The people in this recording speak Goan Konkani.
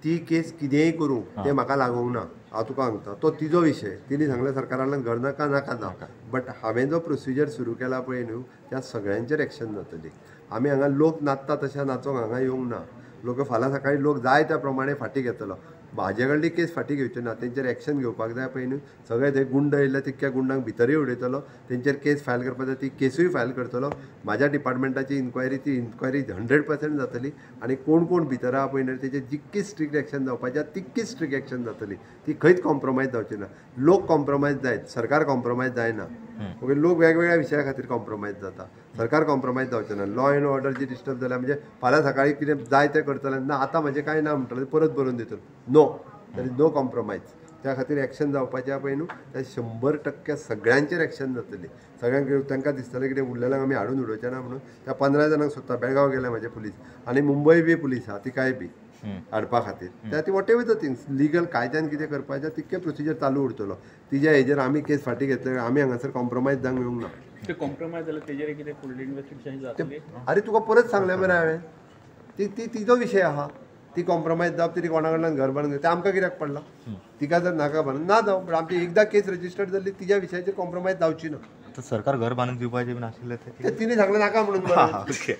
ती केस कितेंय करूं तें म्हाका लागूंक ना. हांव तुका सांगता, तो तिजो विशय. तिणी सांगलें सरकारान घर नाका नाका जावं, बट हांवें जो प्रोसिजर सुरू केला पळय न्हू, त्या सगळ्यांचेर एक्शन जातली. आमी हांगा लोक नाचता तशें नाचोंक हांगा येवंक ना. लोक फाल्यां सकाळीं लोक जाय त्या प्रमाणे फाटीं घेतलो. म्हाजे कडली केस फाटीं घेवची ना, तेंचेर एक्शन घेवपाक जाय पळय न्हू. सगळे ते गुंड येयले तितक्या गुंडांक भितरूय उडयतलो, तेंचेर केस फायल करपाक जाय ती केसूय फायल करतलो. म्हाज्या डिपार्टमेंटाची इन्क्वायरी, ती इन्क्वायरी 100% जातली. आनी कोण कोण भितर आहा पळय न्हू तेचेर जितकी स्ट्रिक्ट एक्शन जावपाची आहा तितकी स्ट्रिक्ट एक्शन जातली. ती खंयच कॉम्प्रोमायज जावची ना. लोक कॉम्प्रोमायज जायत, सरकार कॉम्प्रोमायज जायना. ओके, लोक वेगवेगळ्या विशया खातीर कॉम्प्रोमायज जाता, सरकार कॉम्प्रोमायज जावचें ना. लॉ एंड ऑर्डर जी डिस्टर्ब जाल्या म्हणजे फाल्यां सकाळीं कितें जाय तें करतलें ना, आतां म्हाजें कांय ना म्हणटलें परत बरोवन दितलो. No, there is no compromise. त्या खातीर एक्शन जावपाचें आहा पळय न्हू, त्या 100% सगळ्यांचेर एक्शन जातली. सगळ्यांक तांकां दिसतलें कितें उरलेल्यांक आमी हाडून उडोवचें ना म्हणून. त्या 15 जाणांक सोदता. बेळगांव गेले म्हाजे पुलीस आनी मुंबय बी पुलीस आहा तिकाय बी हाडपा खातीर. त्या खातीर whatever the things legal कायद्यान कितें करपाचें तितकें प्रोसिजर चालू उरतलो. तिज्या हेजेर आमी केस फाटीं घेतले, आमी हांगासर कॉम्प्रोमायज जावंक येवंक ना. ते कॉम्प्रोमायज जाल्यार तेजेर कितें फुडलें इन्वेस्टिगेशन जातलें? आरे तुका परत सांगलें मरे हांवें, ती ती तिजो विशय आहा. ती कॉम्प्रोमायज जावप, तिणी कोणा कडल्यान घर बांदून तें आमकां कित्याक पडलां? तिका जर नाका बांदून ना जावं, पण आमची एकदां केस रजिस्टर्ड जाल्ली तिज्या विशयाचेर कॉम्प्रोमायज जावची ना. सरकार घर बांदून दिवपाचें बीन आशिल्लें तें तिणें सांगलें नाका म्हणून. ओके.